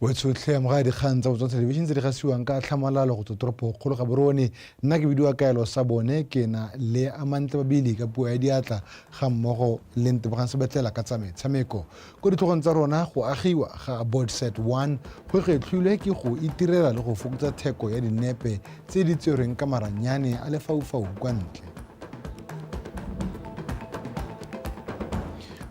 Wetshotlhe amogela dikgang tsa Botswana Television tse di gasiwang ka tlhamalalo go tswa toropokgolo Gaborone. Nna ke bidiwa Kaelo sa bone, ke na le Amantle Babili ka puo ya diatla ga mmogo le Ntebogang Sebetlela ka tsa metshameko. Ko ditlhogong tsa rona, go agiwa ga Botset 1 go gwetlhilwe ke go itirela le go fokotsa theko ya dinepe tse di tserweng ka maranyane a lefaufau kwa ntle.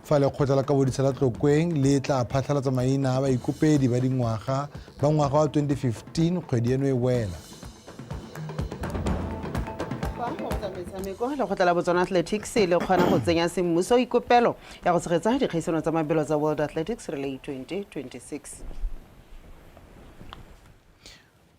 Fa lekgotla la kaboditsha la Tlokweng le tla phatlhalatsa maina a baikopedi ba dingwaga ba ngwaga wa 2015 kgwedi eno e wela. Metshameko, lekgotla la Botswana Athletics le kgona go tsenya semmuso ikopelo ya go tshegetsa dikgaisano tsa mabelo tsa World Athletics Relay 2026.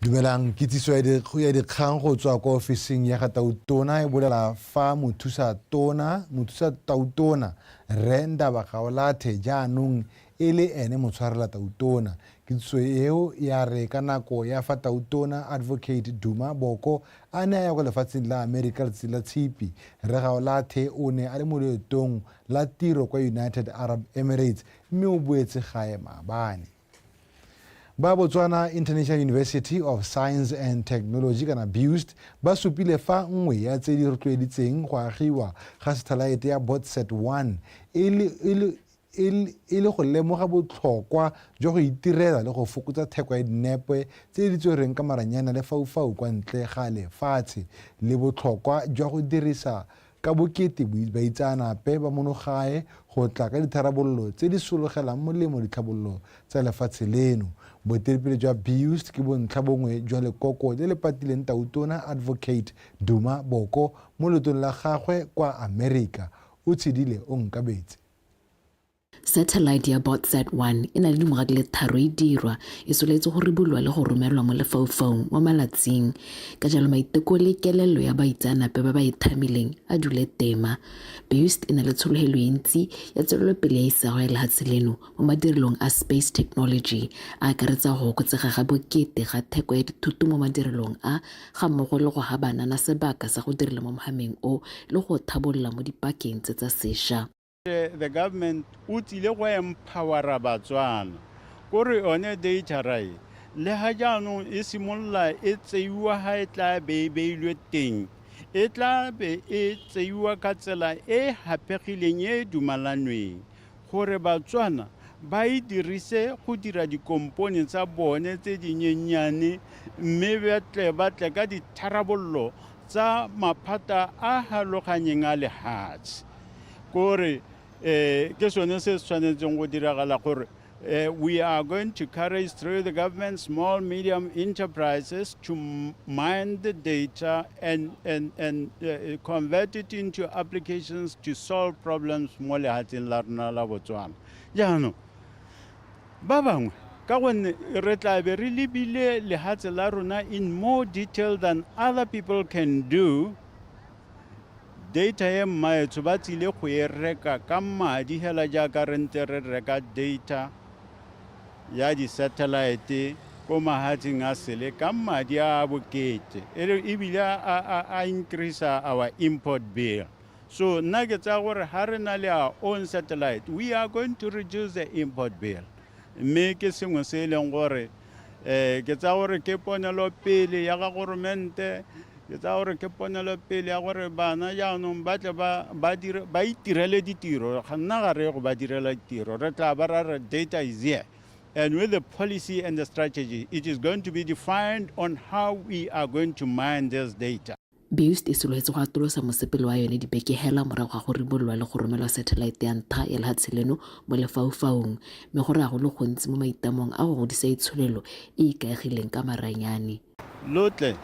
Dumelang, kitsiso ya dikgang go tswa kwa ofising ya ga Tautona e bolela fa mothusa tona, mothusa Tautona Rre Ndaba Gaolathe jaanong e le ene motshwarela Tautona. Kitsiso eo ya re ka nako ya fa Tautona Advocate Duma Boko a ne a ya kwa lefatsheng la Amerika letsatsi la Tshipi, Rre Gaolathe o ne a le mo loetong la tiro kwa United Arab Emirates mme o boetse gae maabane. Ba Botswana International University of Science and Technology kana BIUST ba supile fa nngwe ya tse di rotloeditseng go agiwa ga sethalaete ya Botsat 1 e le, e le, e le go lemoga botlhokwa jwa go itirela le go fokotsa theko ya dinepe tse di tserweng ka maranyane a lefaufau kwa ntle ga lefatshe le botlhokwa jwa go dirisa ka bokete baitseanape ba mono gae go tla ka ditharabololo tse di sologelang molemo ditlhabololo tsa lefatshe leno. Boeteledipele jwa BIUST ke bontlha bongwe jwa lekoko le le patileng Tautona Advocate Duma Boko mo loetong la gagwe kwa Amerika. O tshedile o nkabetse. Satellite ya Botsat 1 e na le dingwaga di le tharo e dirwa, e soletse go ribolwa le go romelwa mo lefaufaung mo malatsing. Ka jalo maiteko le kelello ya baitseanape ba ba e thamileng a dule tema. BIUST e na le tshologelo e ntsi ya tswelelopele ya isago ya lehatshe leno mo madirelong a space technology, a akaretsa go okotsega ga bokete ga theko ya dithoto mo madirelong a, ga mmogo le go ha banana sebaka sa go direla mo mohameng o le go o thabolola mo dipakeng tse tsa sesha. The government o tsile go empowera Batswana kore yone data ra e le ga jaanong e simolola e tseiwa ga e tla be e beilwe teng, e tla be e tseiwa ka tsela e e gapegileng, e e dumalanweng gore Batswana ba e dirise go dira dikompone tsa bone tse dinyenyane mme ba tle ba tle ka ditharabololo tsa maphata a haloganyeng a lehatshe. Kore ke sone se se tshwanetseng go diragala gore we are going to encourage through the government small medium enterprises to mine the data and convert it into applications to solve problems mo lehatsheng la rona la Botswana. Jaanong ba bangwe ka gonne re tla be re lebile lehatshe la rona in more detail than other people can do. Data e mmaetsho ba tsile go e reka ka madi hela jaaka re ntse re reka data ya di-satellite ko mahatsheng a sele ka madi a a bokete, ebile a increase our import bill. So nna ke tsaya gore ga re na le our own satellite, we are going to reduce the import bill. Mme ke sengwe se e leng gore ke tsaya gore ke ponelopele ya ga goromente. Ke tsaya gore ke ponelopele ya gore bana jaanong ba tle ba itirele ditiro. Nna ga re go ba direla ditiro, re tla ba ra re data is here. And with the policy and the strategy, it is going to be defined on how we are going to mine this data. BIUST e solofetse go atolosa mosepele wa yone dibeke hela morago ga go ribololwa le go romelwa satellite ya ntlha ya lehatshe leno mo lefaufaung, mme go raya go le gontsi mo maitamong a go godisa itsholelo e e ikaegileng ka maranyane. Lo tle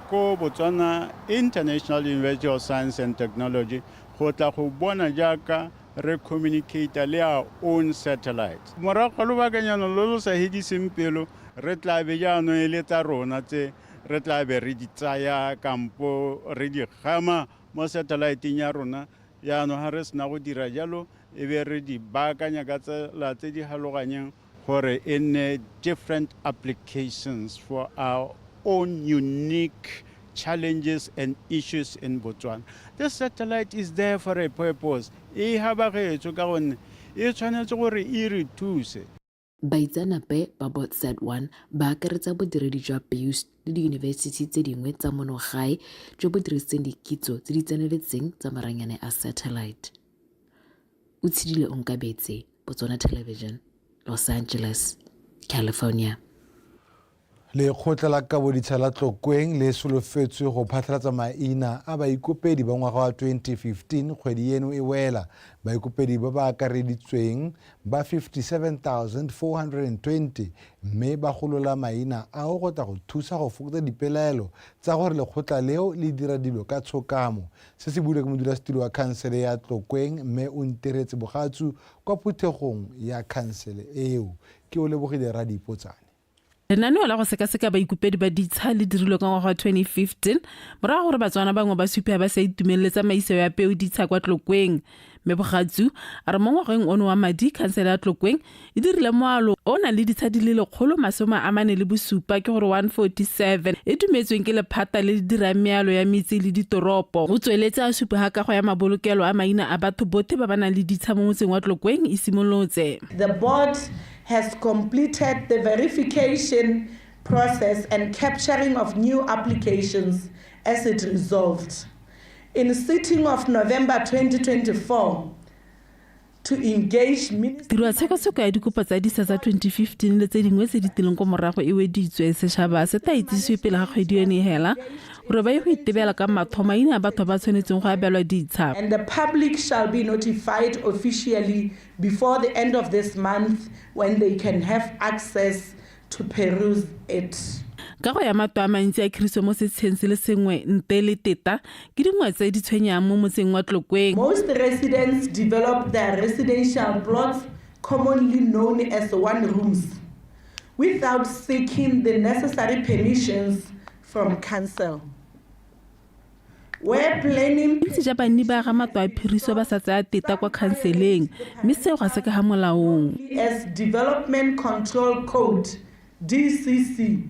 ko Botswana International University of Science and Technology go tla go bona jaaka re communicate le our own satellite. Morago ga lobakanyana lo lo sa hediseng pelo, re tla be jaanong e le tsa rona tse re tla be re di tsaya kampo re di gama mo satelliteng ya rona. Jaanong ga re sena go dira jalo, e be re di baakanya ka tsela tse di haloganyeng gore e nne different applications for our own unique challenges and issues in Botswana. The satellite is there for a purpose. E habagetswe ka gonne e tshwanetse gore e re thuse. Baitseanape ba BOTSAT 1 ba akaretsa bodiredi jwa BIUST le diyunibesithi tse dingwe tsa mono gae jo bo dirisitseng dikitso tse di tseneletseng tsa maranyane a satellite. O tshedile Onkabetse, Botswana Television, Los Angeles, California. Lekgotla la kaboditsha la Tlokweng le solofetswe go phatlhalatsa maina a baikopedi ba ngwaga wa 2015 kgwedi eno e wela. Baikopedi ba ba akareditsweng ba 57,420 mme ba golola maina ao go tla go thusa go fokotsa dipelaelo tsa gore lekgotla leo le dira dilo ka tshokamo. Se se builwe ke modulasetilo wa khansele ya Tlokweng mme Ontiretse Bogatsu kwa phuthegong ya khansele eo. Ke o lebogile Radipotsane. Lenaneo la go sekaseka baikopedi ba ditsha le dirilwe ka ngwaga wa 2015 morago gore Batswana bangwe ba supe ba sa itumelele tsamaiso ya peo ditsha kwa Tlokweng. Mme Bogatsu a re mo ngwageng ono wa madi khansele ya Tlokweng e dirile moalo o nang le ditsha di le 147, ke gore 147, e dumetsweng ke lephata le le dirang mealo ya metse le ditoropo. O tsweletse a supa ga kago ya mabolokelo a maina a batho bothe ba ba nang le ditsha mo motseng wa Tlokweng e simolotse. The board has completed the verification process and capturing of new applications as it resolved. In sitting of November 2024, to engage Tiro ya tshekatsheko ya dikopo tsa disa tsa 2015 le tse dingwe tse di tileng ko morago e weditswe. Setšhaba se tla itsisiwe pele ga kgwedi eno e hela gore ba ye go itebela ka matho maina a batho ba tshwanetseng go abelwa ditsha. And the public shall be notified officially before the end of this month when they can have access to peruse it. Kago ya matlo a mantsi a khiriso mo setsheng se le sengwe nte le teta ke dingwe tse di tshwenyang mo motseng wa Tlokweng. Most residents develop their residential plots, commonly known as one rooms, without seeking the necessary permissions from council. Where planning Bontsi ja banni ba aga matlo a phiriso ba sa tsaya teta kwa khanseleng mme seo ga se ka ga molaong. As Development Control Code, DCC,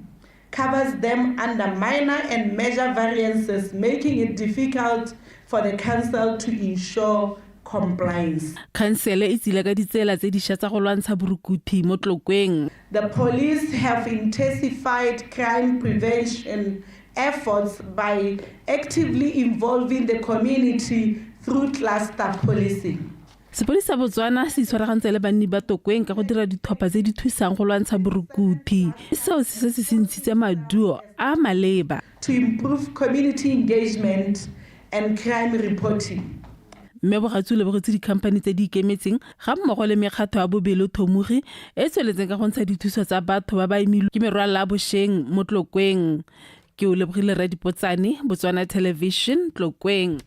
covers them under minor and major variances, making it difficult for the council to ensure compliance. Khansele e tsile ka ditsela tse dišwa tsa go lwantsha borukuthi mo Tlokweng. The police have intensified crime prevention efforts by actively involving the community through cluster policing. Sepodisi sa Botswana se itshwaragantse le banni ba Tokweng ka go dira ditlhopha tse di thusang go lwantsha borukuthi. Seo se setse se ntshitse maduo a maleba. To improve community engagement and crime reporting. Mme Bogatsu o lebogetse dikhamphani tse di ikemetseng ga mmogo le mekgatho ya bobelothomogi e e tsweletseng ka go ntsha dithuso tsa batho ba ba imilwe ke merwalela ya bosheng mo Tlokweng. Ke o lebogile Radipotsane, Botswana Television, Tlokweng.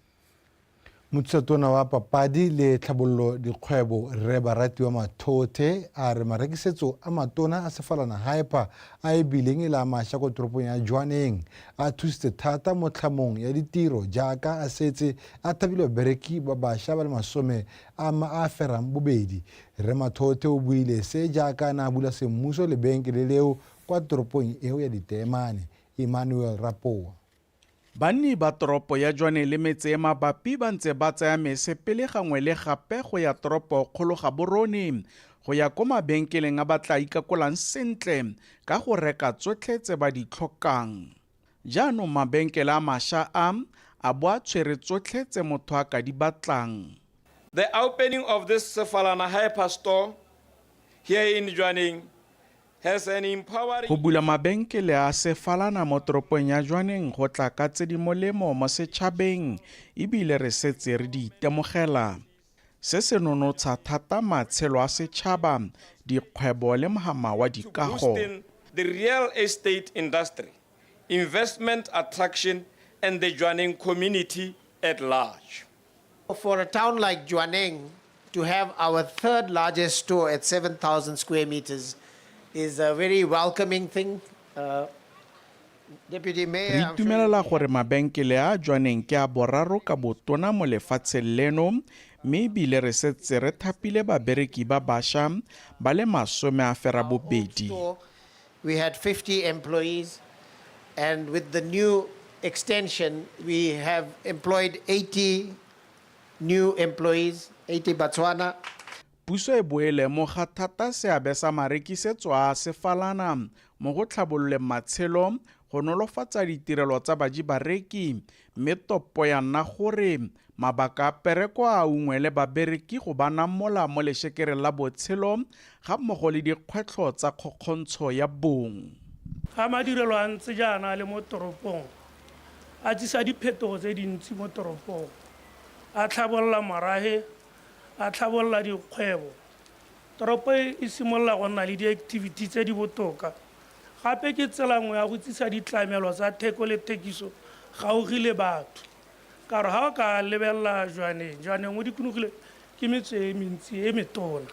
Mothusatona wa papadi le tlhabololo dikgwebo Rre Baratiwa Mathothe a re marekisetso a matona a Sefalana Hyper a e bileng e le a masha ko toropong ya Jwaneng a thusitse thata mo tlhamong ya ditiro jaaka a setse a thapile babereki ba basha ba le masome a a ferang bobedi. Rre Mathothe o buile se jaaka a ne a bula semmuso lebenkele leo kwa toropong eo ya Diteemane. Emmanuel Rapoa. Banni ba toropo ya Jwaneng le metse e mabapi ba ntse ba tsaya mesepele gangwe le gape go ya toropo kgolo Gaborone go ya ko mabenkeleng a ba tla ikakolang sentle ka go reka tsotlhe tse ba di tlhokang. Jaanong mabenkele a masha a a bo a tshwere tsotlhe tse motho a ka di batlang. The opening of this Sefalana Hyper store here in Jwaneng has an empowering Go bula mabenkele a Sefalana mo toropong ya Jwaneng go tla ka tse di molemo mo setšhabeng ebile re setse re di itemogela. Se se nonotsha thata matshelo a setšhaba, dikgwebo le mohama wa to dikago. boosting the real estate industry, investment attraction and the Jwaneng community at large. For a town like Jwaneng to have our third largest store at 7,000 square meters is a very welcoming thing. Deputy Mayor, Re I'm sure itumelela gore mabenkele a Jwaneng ke a boraro ka botona mo lefatsheng leno mme ebile re setse re thapile babereki ba bašwa ba le 80. Store, we had 50 employees, and with the new extension, we have employed 80 new employees, 80 Batswana. Puso e bo e lemoga thata seabe sa marekisetso a sefalana mo go tlhabololeng matshelo, go nolofatsa ditirelo tsa baji-bareki, mme topo ya nna gore mabaka a pereko a ungwele babereki go ba namola mo leshekereng la botshelo ga mmogo le dikgwetlho tsa kgokgontsho ya bong. Ga madirelo a ntse jaana a le mo toropong, a tsisa diphetogo tse dintsi mo toropong, a tlhabolola morahe, a tlhabolola dikgwebo. Toropo e e simolola go nna le di-activity tse di botoka. Gape ke tsela nngwe ya go tsisa ditlamelo tsa theko le thekiso gaufi le batho. Ka gore ga o ka lebelela Jwaneng, Jwaneng o dikologile ke metse e mentsi e metona.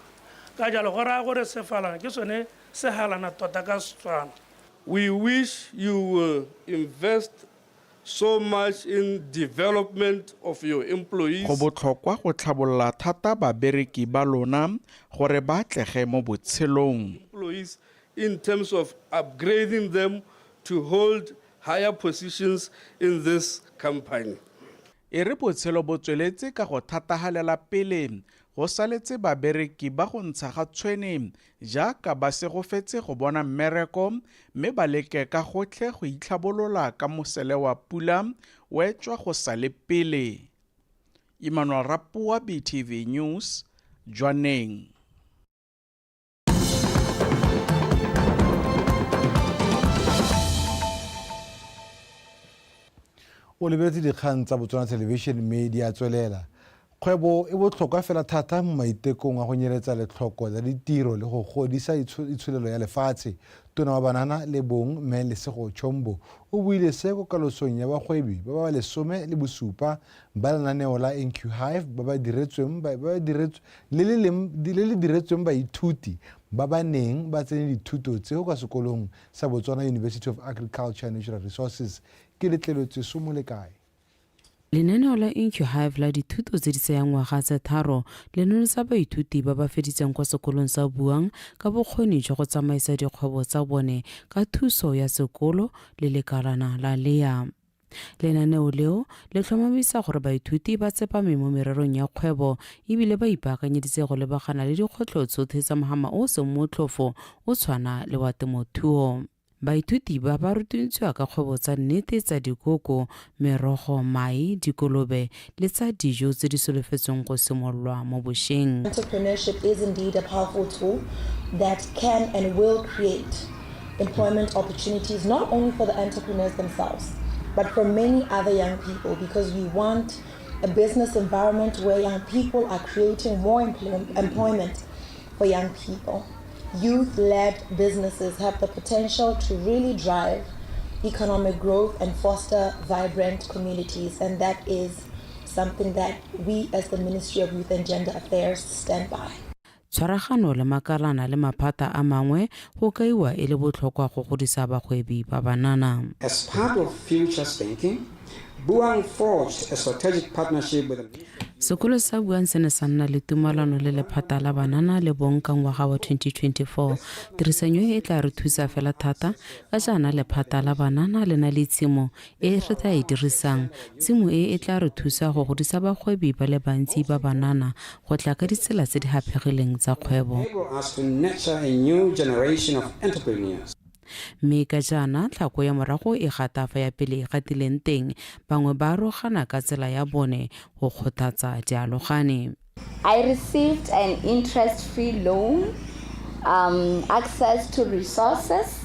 Ka jalo go raya gore Sefalana ke sone sehalana tota ka Setswana. We wish you will invest so much in development of your employees. Go botlhokwa go tlhabolola thata babereki ba lona gore ba atlege mo botshelong. Employees in terms of upgrading them to hold higher positions in this company. E re botshelo bo tsweletse ka go thatahalela pele, go saletse babereki ba go ntsha ga tshwene jaaka ba segofetse go bona mmereko mme ba leke ka gotlhe go itlhabolola ka mosele wa pula o etšwa go sa le pele. Emmanuel Rapoa, BTV News, Jwaneng. O lebeletse dikgang tsa Botswana Television mme di a tswelela. Kgwebo e botlhokwa fela thata mo maitekong a go nyeletsa letlhoko la ditiro le go godisa itsholelo ya lefatshe. Tona wa banana le bong Mme Lesego Chombo o buile se ko kalosong ya bagwebi ba ba 17 ba lenaneo la NQ Hive ba ba diretsweng ba ba diretswe le le leng le le diretsweng baithuti ba ba neng ba tsene dithuto tseo kwa sekolong sa Botswana University of Agriculture and Natural Resources. Ke letleletswe Somolekae. Lenaneo la IncuHive la dithuto tse di tsayang ngwaga tse tharo le nonotsha baithuti ba ba feditseng kwa sekolong sa Buang ka bokgoni jwa go tsamaisa dikgwebo tsa bone ka thuso ya sekolo le lekalana la lea. Lenaneo leo le tlhomamisa gore baithuti ba tsepame mo mererong ya kgwebo ebile ba ipaakanyeditse go lebagana le dikgwetlho tsotlhe tsa mohama o o seng motlhofo o tshwana le wa temothuo. Baithuti ba ba rutuntshiwa ka kgwebo tsa nnete tsa dikoko, merogo, mae, dikolobe le tsa dijo tse di solofetsweng go simololwa mo bosheng. Entrepreneurship is indeed a powerful tool that can and will create employment opportunities not only for the entrepreneurs themselves, but for many other young people, because we want a business environment where young people are creating more employment for young people. Youth-led businesses have the potential to really drive economic growth and foster vibrant communities, and that is something that we as the Ministry of Youth and Gender Affairs stand by. Tshwaragano le makalana le maphata a mangwe go kaiwa e le botlhokwa go godisa bagwebi ba banana. As part of Futures Banking, Buang forged a strategic partnership with the Sekolo sa Buang se ne sa nna le tumalano le lephata la banana le bong ka ngwaga wa 2024. Tirisanyo e e tla re thusa fela thata ka jaana lephata la banana le na le tshimo e re tla e dirisang. Tshimo e e tla re thusa go godisa bagwebi ba le bantsi ba banana go tla ka ditsela tse di haphegileng tsa kgwebo. enable us to nurture a new generation of entrepreneurs. Mme ka jaana tlhako ya morago e gata fa ya pele e gatileng teng, bangwe ba arogana ka tsela ya bone go kgothatsa dialogane. I received an interest-free loan, access to resources,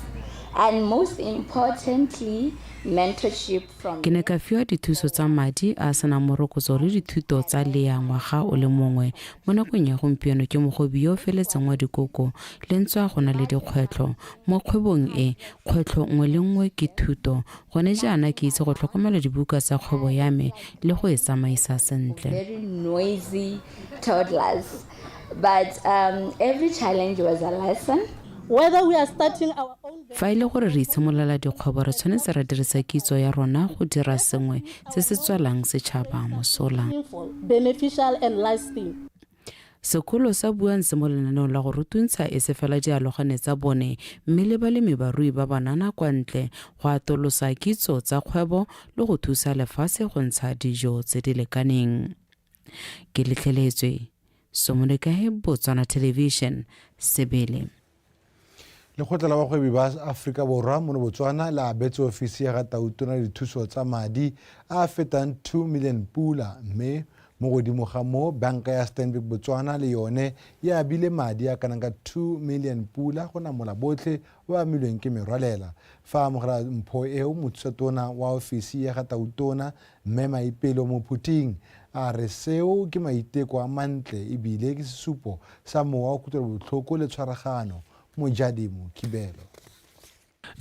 and most importantly, mentorship from Ke ne ka fiwa dithuso tsa madi a a senang morokotso le dithuto tsa lea ngwaga o le mongwe. Mo nakong ya gompieno ke mogwebi yo o feletseng wa dikoko le ntswa go na le dikgwetlho. Mo kgwebong e, kgwetlho nngwe le nngwe ke thuto. Gone jaana ke itse go tlhokomela dibuka tsa kgwebo ya me le go e tsamaisa sentle. very noisy toddlers. But every challenge was a lesson. Whether we are starting our own Fa e le gore re itshimololela dikgwebo, re tshwanetse ra dirisa kitso ya rona go dira sengwe se se tswelang setšhaba mosola. meaningful, beneficial and lasting. Sekolo sa Buang se mo lenaneong la go rutuntsha e se fela dialogane tsa bone mme le balemi barui ba banana kwa ntle go atolosa kitso tsa kgwebo le go thusa lefatshe go ntsha dijo tse di lekaneng. Ke letlheletswe. Somolekae, Botswana Television, Sebele. Lekgotla la bagwebi ba Aforika Borwa mono Botswana le abetse ofisi ya ga Tautona dithuso tsa madi a a fetang 2 million pula, mme mo godimo ga moo banka ya Stanbic Botswana le yone e abile madi a kanang ka 2 million pula go namola botlhe ba ba amilweng ke merwalela. Fa a amogela mpho eo, mothusatona wa ofisi ya ga Tautona Mme Maipelo Mophuting a re seo ke maiteko a mantle e bile ke sesupo sa mowa wa kutlwelobotlhoko le tshwaragano. Mojadi Mokibelo.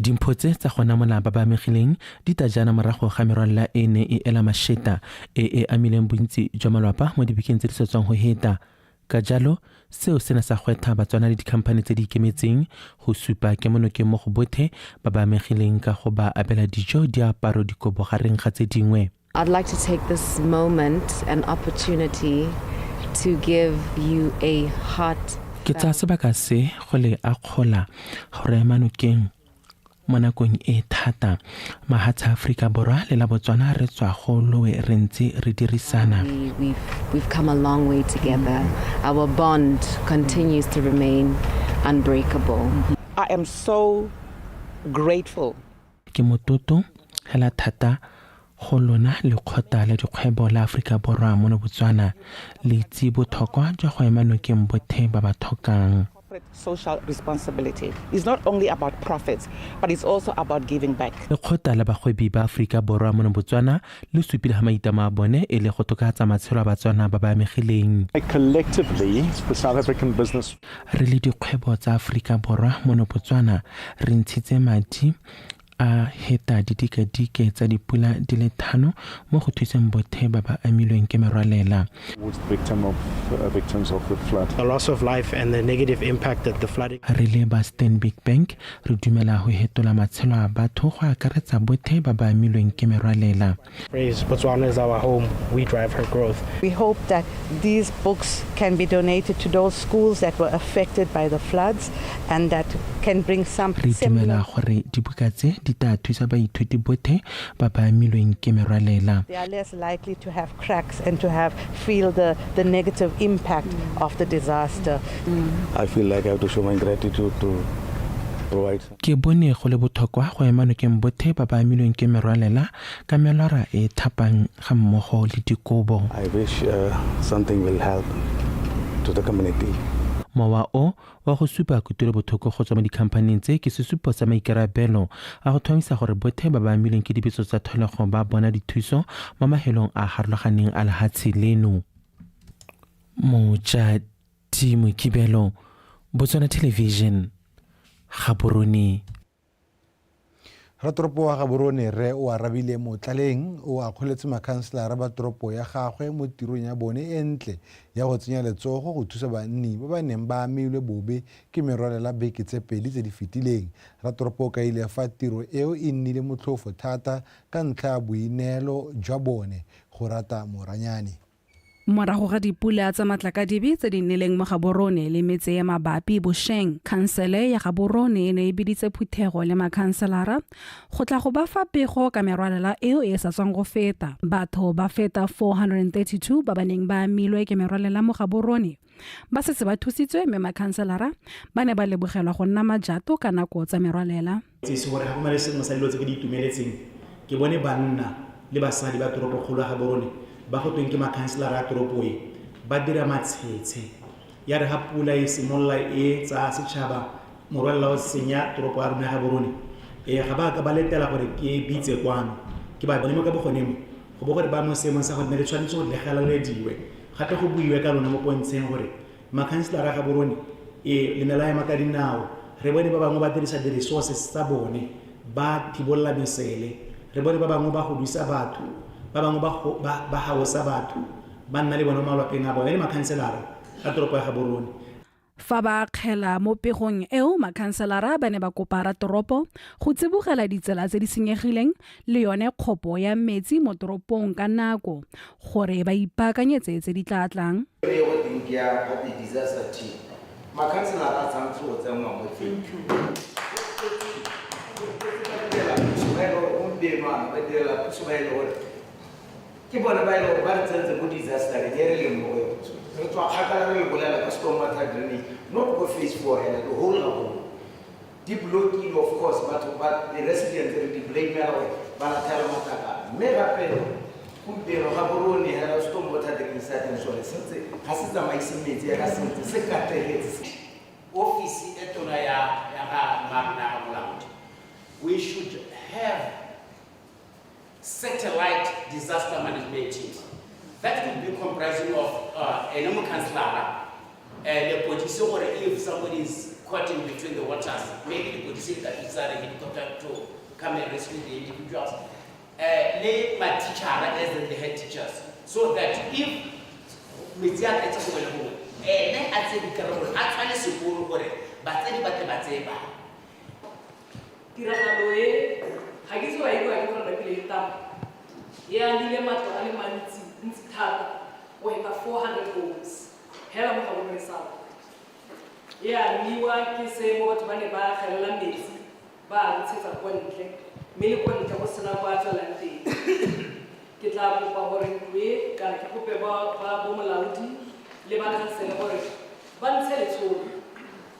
Dimpho tse tsa go namola ba ba amegileng di tla jaana morago ga merwalela e ne e ela masheta e e amileng bontsi jwa malwapa mo dibekeng tse di sa tswang go heta. Ka jalo, seo se ne sa gwetlha Batswana le dikhamphani tse di ikemetseng go supa kemonokeng mo go bothe ba ba amegileng ka go ba abela dijo, diaparo, dikobo gareng ga tse dingwe. I'd like to take this moment and opportunity to give you a heart. Ke tsaya sebaka se go le akgola go re ema nokeng mo nakong e thata. Mahatshe a Aforika Borwa le la Botswana re tswa go lowe re ntse re dirisana. We've come a long way together. Our bond continues to remain unbreakable. I am so grateful. Ke motlotlo hela thata go lona Lekgotla la Dikgwebo la Aforika Borwa mono Botswana le itse bothokwa jwa go ema nokeng bothe ba ba tlhokang. Corporate social responsibility is not only about profits, but it's also about giving back. Lekgotla la Bagwebi ba Aforika Borwa mono Botswana le supile ga maitamo a bone e le go tokafatsa matshelo a Batswana ba ba amegileng. Collectively, the South African business. Re le dikgwebo tsa Aforika Borwa mono Botswana re ntshitse madi a heta didikadike tsa dipula di le thano mo go thuseng bothe ba ba amilweng ke merwalela. Re le ba Stanbic Bank re dumela go hetola matshelo a batho go akaretsa bothe ba ba amilweng ke merwalela. Botswana is our home, we drive her growth. We hope that these books can be donated to those schools that were affected by the floods and that can bring some Re dumela gore dibuka tse di tla thusa baithuti bothe ba ba amilweng ke merwalela. They are less likely to have cracks and to have feel the, the negative impact of the disaster. I feel like I have to show my gratitude to provide. Ke bone go le bothokwa go ema nokeng bothe ba ba amilweng ke merwalela ka melora e thapang ga mmogo le dikobo. I wish something will help to the community. Mowa o wa go supa kutlwelobotlhoko go tswa mo dikhamphaning tse ke sesupo sa maikarabelo a go tlhomamisa gore bothe ba ba amilweng ke dibetso tsa tlholego ba bona dithuso mo mahelong a a harologaneng a lehatshe leno. Mojadi Mokibelo, Botswana Television, Gaborone. Ratoropo wa Gaborone Rre Oarabile Motlaleng o akgoletse makhanselara ba toropo ya gagwe mo tirong ya bone e ntle ya go tsenya letsogo go thusa banni ba ba neng ba amilwe bobe ke merwalela beke tse pedi tse di fetileng. Ratoropo o kaile fa tiro eo e nnile motlhofo thata ka ntlha ya boineelo jwa bone go rata moranyane. Morago ga dipula tsa matlakadibe tse di nnileng mo Gaborone le metse e mabapi bosheng, khansele ya Gaborone e ne e biditse phuthego le makhanselara go tla go ba fa pego ka merwalela eo e sa tswang go feta. Batho ba feta 432 ba ba neng ba amilwe ke merwalela mo Gaborone ba setse ba thusitswe mme makhanselara ba ne ba lebogelwa go nna majato ka nako tsa merwalela. Itsise gore ga go na le sengwe sa dilo tse ke di itumeletseng, ke bone banna le basadi ba toropokgolo ya Gaborone ba go tweng ke makhanselara a toropo e, ba dira matshetshe. Ya re ga pula e simolola e tsaya setšhaba, morwalela o senya toropo ya rona ya Gaborone, ee, ga ba a ka ba letela gore ke bitse kwano, ke ba bone mo ka bogoneng mo, go bo gore ba mo seemong sa gore ne le tshwanetse gore le galalediwe, gape go buiwe ka lone mo pontsheng gore Makhanselara a Gaborone, ee, le ne la ema ka dinao. Re bone ba bangwe ba dirisa di-resources tsa bone ba thibolola mesele. Re bone ba bangwe ba godisa batho, ba bangwe ba ba haosa batho, ba nna le bone mo malwapeng a bone e le makhanselara a toropo ya Gaborone. Fa ba akgela mo pegong eo, makhanselara ba ne ba kopa ratoropo go tsibogela ditsela tse di senyegileng le yone kgopo ya metsi mo toropong ka nako gore ba ipaakanyetse tse di tla tlang. E go teng ke ya the disaster team. Makhanselara a tshwanetse go tsenngwa mo teng. Ba direla puso ba e le gore gompieno ana ba direla puso ba e le gore Ke bone ba e leng gore ba re tsentse mo disastereng e re leng mo go yone. Re tswa kgakala re le bolela ka stormwater drainage, not go phase 4 hela, the whole Gaborone. Di blockile, of course, batho ba, the residents re di blamela gore ba latlhela matlakala. Mme gape gompieno Gaborone hela stormwater drainage sa teng sone sentse ga se tsamaise metsi ya ka sentle, se kategetse. Ofisi e tona ya ga Marina Molaodi, we should have satellite disaster management teams that could be comprising of ene mokhanselara, lepodisi, gore if somebody is caught in between the waters, maybe lepodisi le ka bitsa the helicopter to come and rescue the individuals, le ma-teachera as in the head teachers, so that if metsi a tletse gongwe le gongwe, ene a tseye boikarabelo, a tswale sekolo gore batsadi ba tle ba tseye bana. Tiragalo e ga ke itse wa e bua ke gore napile e tama e amile matlo a le mantsi ntsi thata go feta 400 homes hela mo Gaborone South. E amiwa ke se mo batho ba ne ba gelela metsi ba a ntshetsa kwa ntle, mme le kwa ntle go sena kwa a tswelang teng. Ke tla kopa gore ntlo e kana ke kope ba bo molaodi le ba khansele gore ba ntshe letsholo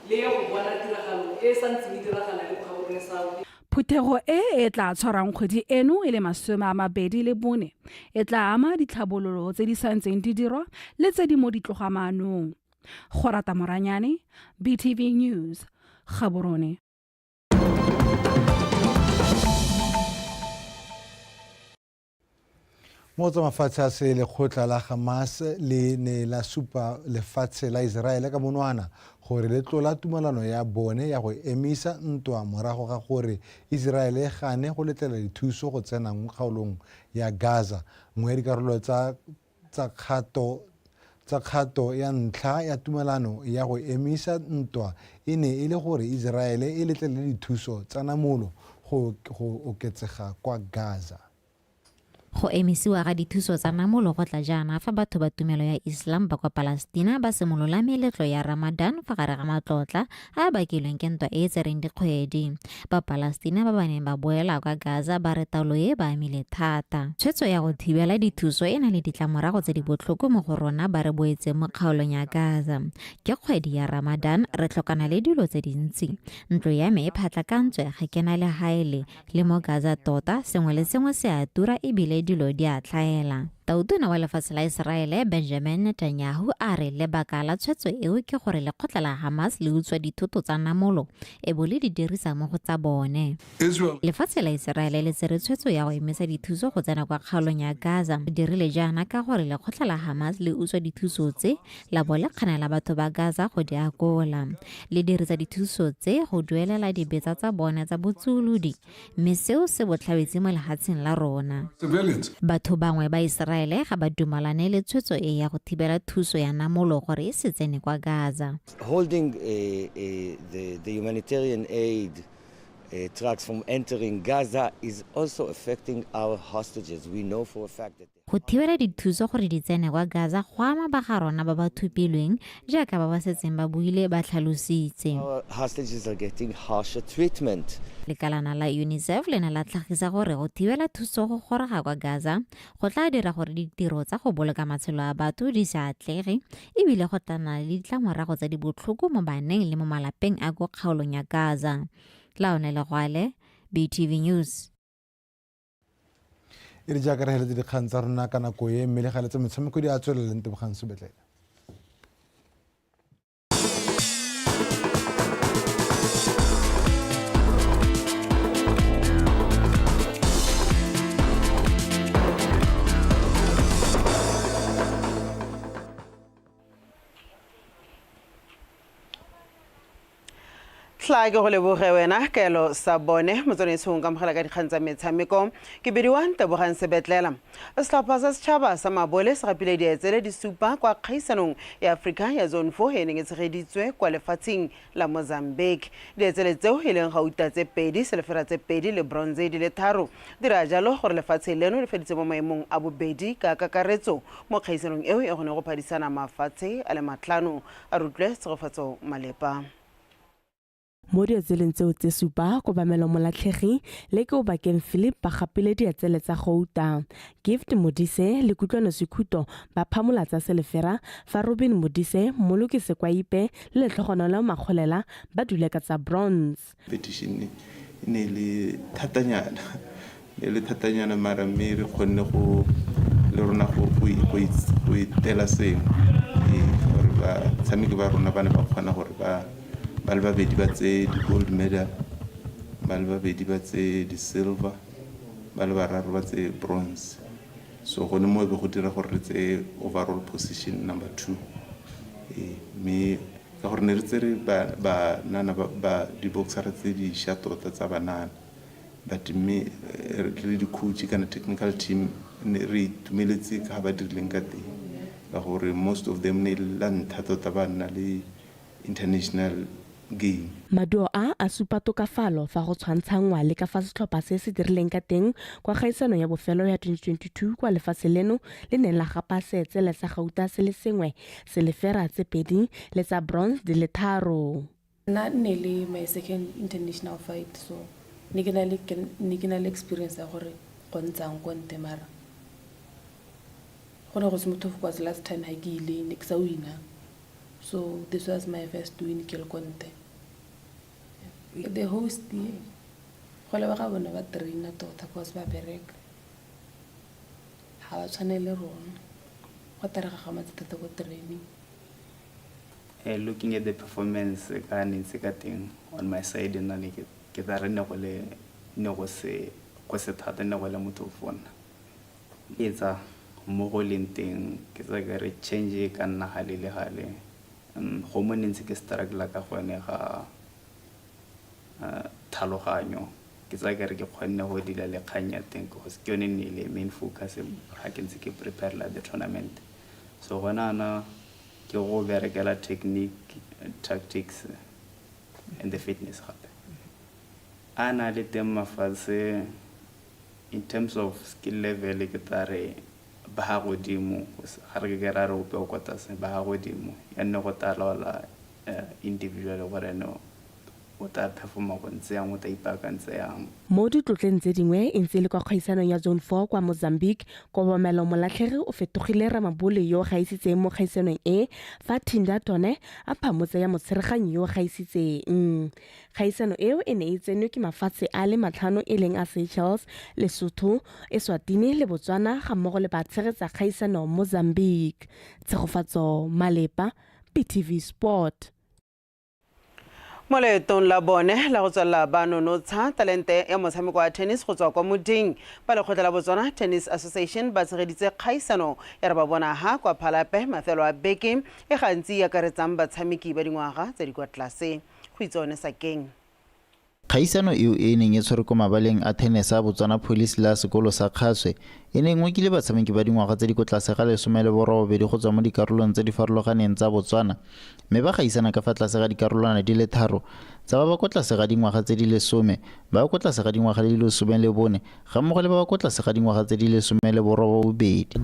le ye go bona tiragalo e e santseng e diragala le ko Gaborone South. Phuthego e e tla tshwarang kgwedi eno e le 24 e tla ama ditlhabololo tse di santseng di dirwa le tse di mo ditlogamaanong. Gorata Moranyane, BTV News, Gaborone. Mo tsa mafatshe a se lekgotla la Hamas le ne la supa lefatshe la Israele ka monwana gore le tlola tumalano ya bone ya go emisa ntwa morago ga gore Israele e gane go letlela dithuso go tsena mo kgaolong ya Gaza. Nngwe ya dikarolo tsa kgato ya ntlha ya tumalano ya go emisa ntwa e ne e le gore Israele e letlelele dithuso tsa namolo go oketsega kwa Gaza. Go emisiwa ga dithuso tsa namolo go tla jaana fa batho ba tumelo ya Islam ba kwa Palestina ba simolola meletlo ya Ramadan fa gare ga matlotla a a bakilweng ke ntwa e e tsereng dikgwedi. Ba Palestina ba ba neng ba boela kwa Gaza ba re taolo e ba amile thata. Tshwetso ya go thibela dithuso e na le ditlamorago tse di botlhoko mo go rona ba re boetseng mo kgaolong ya Gaza. Ke kgwedi ya Ramadan, re tlhokana le dilo tse dintsi. Ntlo ya me e phatlakantswe, ga ke na legae le mo Gaza tota, sengwe le sengwe se a tura ebile dilo di a tlhaela. Tautona wa lefatshe la Iseraele Benjamin Netanyahu a re lebaka la tshwetso eo ke gore lekgotla la Hamas le utswa dithoto tsa namolo e bo le di dirisa mo go tsa bone. Lefatshe la Iseraele le tsere tshwetso ya go emisa dithuso go tsena kwa kgaolong ya Gaza. Le dirile jaana ka gore lekgotla la Hamas le utswa dithuso tse la bo le kganela batho ba Gaza go di akola. Le dirisa dithuso tse go duelela dibetsa tsa bone tsa botsuolodi, mme seo se botlhabetsi mo lehatsheng la rona. Batho bangwe ba Iseraele ga ba dumalane le tshwetso e ya go thibela thuso ya namolo gore e se tsene kwa Gaza. Holding the humanitarian aid trucks from entering Gaza is also affecting our hostages. We know for a fact that Go thibela dithuso gore di tsene kwa Gaza go ama ba ga rona ba ba thupilweng jaaka ba ba setseng ba buile ba tlhalositse. Our hostages are getting harsher treatment. Lekalana la UNICEF le ne la tlhagisa gore go thibela thuso go goroga kwa Gaza go tla dira gore ditiro tsa go boloka matshelo a batho di se atlege ebile go tla nna le ditlamorago tse di botlhoko mo baneng le mo malapeng a ko kgaolong ya Gaza. Laone Legwale, BTV News. E re jaaka re heletse dikgang tsa rona ka nako e, mme le gale tsa metshameko di a tswelela. Ntebogang Sebetlela. Tla ke go leboge wena kaelo sa bone motswanaisong ka mogela ka dikgang tsa metshameko ke bidiwa Ntebogang Sebetlela. Setlhopha sa setšhaba sa mabole se gapile dietsele di supa kwa kgaisanong ya Afrika ya Zone 4 e neng e tshegeditswe kwa lefatsheng la Mozambique. Dietsele tseo e leng gauta tse 2, selefera tse 2 le bronze di le 3 dira jalo gore lefatshe leno le feditse mo maemong a bobedi ka kakaretso mo kgaisanong eo e go ne go phadisana mafatshe a le 5. A rutlwe Tshegofatso Malepa. Mo dietseleng tseo tse supa, Kobamelo Molatlhegi le Keobakeng Phillip ba gapile dietsele tsa gouta. Gift Modise le Kutlwano Sekhuto ba phamola tsa selefera, fa Robin Modise, Mmoloki Sekwaipe le Letlhogonolo Makgolela ba dule ka tsa bronze. Petition e ne e le thatanyana, ne e le thatanyana mara mme re kgonne go le rona go go itela sengwe gore batshameki ba rona ba ne ba kgona gore ba ba le babedi ba tseye di-gold medal, ba le babedi ba tseye di-silver, ba le bararo ba tseye bronze. So gone mo be go dira gore re tseye overall position number 2. Mme ka gore ne re tsere banana ba di-boxera tse dišwa tota tsa banana, but mme re le di-coach kana technical team ne re itumeletse ka ga ba dirileng ka teng, ka gore most of them ne la ntlha tota ba nna le international game. Maduo a a supa tokafalo fa go tshwantshanngwa le ka fa setlhopha se se dirileng ka teng kwa kgaisanong ya bofelo ya 2022 kwa lefatshe leno le neng la gapa seetsele sa gauta se le sengwe, selefera tse pedi le tsa bronze di le tharo. Nna ne le my second international fight, so ne ke na le experience ya gore go ntsang ko nte, mara go ne go se motlhofo cause last time ha ke ile ne ke sa wina. So this was my first win ke le ko nte. The host go lebega bone ba traina tota cause ba bereka, ga ba tshwane le rona, go tla re gagamatse thata ko training. Looking at the performance ka ne ntse ka teng on my side, nna ne ke tla re ne go le ne go se go se thata, ne go le motho fona etsa mo go leng teng. Ke tsa ka re change ka nna gale le gale, go mo ne ntse ke struggle ka gone ga tlhaloganyo. Ke tsaya ke re ke kgonne go dila le kgang ya teng because ke yone ne le main focus ga ke ntse ke preparela the tournament. So gona ana ke go berekela technique, tactics and the fitness gape a na le teng mafatshe. In terms of skill level, ke tla re ba ga godimo, ga re ke ra re ope o kwa tlase, ba ga godimo. Ya nne go tla laola individual gore no o tla performa go ntse yang, o tla ipaakantse yang. Mo ditlotleng tse dingwe e ntse e le kwa kgaisanong ya Zone 4 kwa Mozambique, Kobamelo Molatlhegi o fetogile ramabole yo o gaisitseng mo kgaisanong e, fa Thinda Tone a phamotse ya motshereganyi yo o gaisitseng. Kgaisano eo e ne e tsenwe ke mafatshe a le matlhano e leng a Seychelles, Lesotho, Eswatini le Botswana ga mmogo le batshegetsa kgaisano Mozambique. Tshegofatso Malepa, BTV Sport. Mo leetong la bone la go tswelela ba nonotsha talente ya motshameko wa tennis go tswa kwa moding, ba lekgotla la Botswana Tennis Association ba tshegeditse kgaisano ya re ba bona ha kwa Phalape mafelo a beke e gantsi e akaretsang batshameki ba dingwaga tse di kwa tlase. Go itse one sakeng. Kgaisano eo e neng e tshwerwe ko mabaleng a tennis a Botswana Police la sekolo sa Kgaswe e ne e ngokile batshameki ba dingwaga tse di ko tlase ga 18 go tswa mo dikarolong tse di farologaneng tsa Botswana, mme ba gaisana ka fa tlase ga dikarolwana di le tharo tsa ba ba ko tlase ga dingwaga tse di 10, ba ba ko tlase ga dingwaga di le 14 ga mmogo le ba ba ko tlase ga dingwaga tse di 18.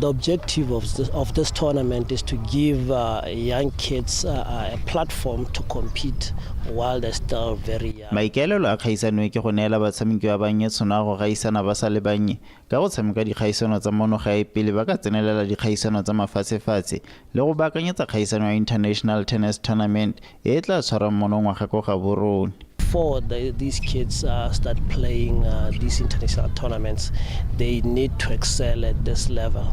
The objective of this tournament is to give young kids a platform to compete while they're still very young. Maikaelelo a kgaisano e ke go neela batshameki ba bannye tšhono ya go gaisana ba sa le bannye ka go tshameka dikgaisano tsa mono gae pele ba ka tsenelela dikgaisano tsa mafatshefatshe le go baakanyetsa kgaisano ya International Tennis Tournament e e tla tshwarwang monongwaga ko Gaborone. Before these kids start playing these international tournaments, they need to excel at this level.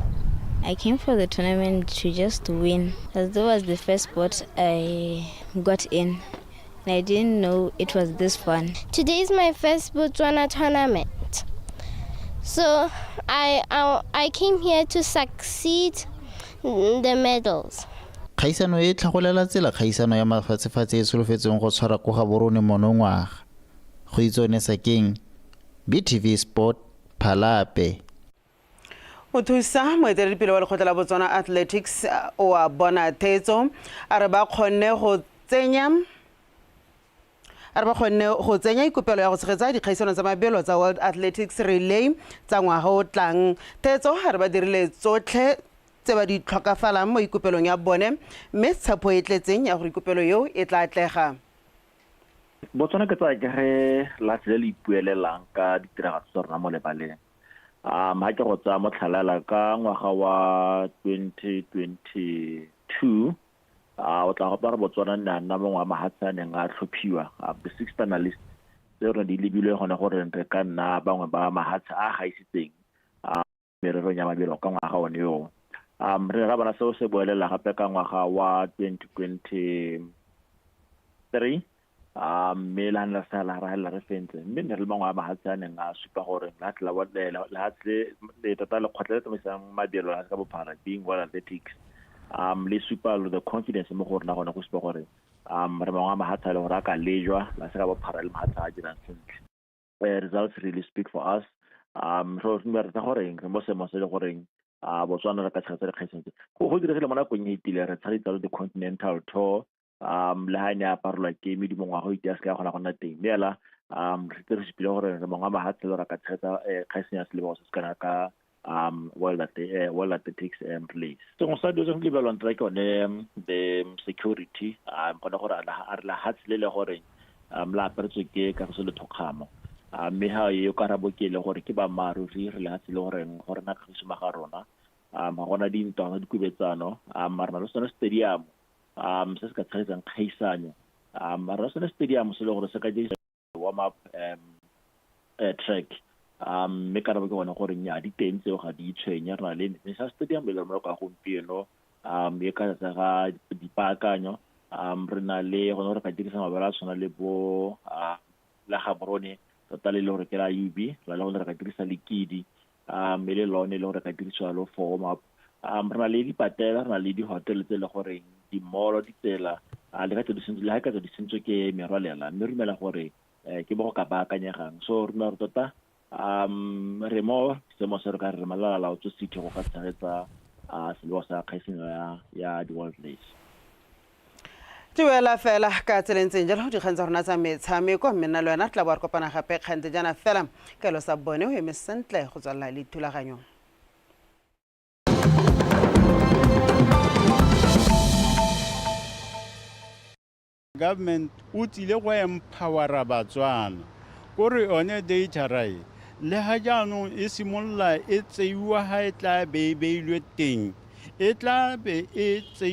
I came for the tournament to just win, as that was the first sport I got in. And I didn't know it was this fun. Today is my first Botswana tournament. So I came here to succeed the medals. Kgaisano e tlhagolela tsela kgaisano ya mafatshefatshe e solofetsweng go tshwara ko Gaborone monongwaga. Go itsone sakeng, BTV Sport, Phalape. Mothusa moeteledipele wa lekgotla la Botswana Athletics o a bona thetso a re ba kgonne go tsenya ikopelo ya go tshegetsa dikgaisano tsa mabelo tsa World Athletics Relay tsa ngwaga o tlang. Thetso a re ba dirile tsotlhe tse ba di tlhokafalang mo ikopelong ya bone, mme tshepo e tletseng ya gore ikopelo eo e tla atlega. Botswana ke tsaya ke ge lefatshe le le ipuelelang ka ditiragatso tsa rona mo lebaleng. Ha ke go tsaya motlhalela ka ngwaga wa 2022, o tla gopola gore Botswana nne a nna mongwe wa mahatshe a neng a tlhophiwa, the six finalists tse rone di lebilwe gone gore re ka nna bangwe ba mahatshe a gaisitseng mererong ya mabelo ka ngwaga one yoo. Re ne ra bona seo se boelela gape ka ngwaga wa 2023, mme la ne la ra helela re fentse, mme ne re le mangwe a mahatshe a neng a supa gore lehatshe le tota lekgotla le tsamaisang mabelo la ka bophara, being World Athletics, le supa the confidence mo go rona gone go supa gore re mangwe a mahatshe a le gore a ka lejwa la se ka bophara le mahatshe a dirang sentle. Results really speak for us. So re re tsa goreng re mo seemong se le goreng Botswana re ka tshegetsa dikgaisano tse. Go diregile mo nakong e fetileng, re tshegetsa the Continental Tour, le ha e ne a aparelwa ke medumo ngwaga o ite a se ka kgona go nna teng, mme ela re setse re supile gore re mangwe a mahatshe le re ka tshegetsa kgaisano ya selebogo se se kana ka World Athletics Relays. Sengwe sa dilo tse di lebelelwang thata ke yone the security, gone gore a re lehatshe le le gore la aparetswe ke kagiso le thokgamo, mme ha e karabo ke le gore ke bammaaruri re lehatshe le goreng go rena kagiso mo ga rona, ga gona dintwa, ga dikubetsano, re na le sone stadium se se ka tshegetsang kgaisanyo, re na le sone stadium se le gore se ka dirisa warm up track, mme karabo ke gone gore nnyaa, di teng tseo, ga di itshwenye. Re na le National Stadium e le mo ka gompieno, e ka tsa ga dipaakanyo, re na le gone gore ka dirisa mabala a tshwana le bo la Gaborone tota le le gore ke la UB, re na le gone re ka dirisa Lekidi, e le lone le gore ka dirisiwa lo for warm up. Re na le dipatela, re na le di-hotel tse e le goreng di-mall, ditsela le ha ka tswa di sentswe ke merwalela, mme re dumela gore ke bo go ka baakanyegang. So re dumela gore tota re mo seemo se re ka re malala laotswe city go ka tshegetsa selebo sa kgaisano ya di-World Relays. Duela fela ka tseleng jalo dikgang tsa rona tsa metshameko, mme nna le wena re tla bo re kopana gape kgante jaana fela. Kaelo sa bone o eme sentle go tswelela le thulaganyo. Government o tsile go empowera Batswana kore yone data right le ha jaanong e simolola e tseiwa, ha e tla be e beilwe teng, e tla be e tseiwa.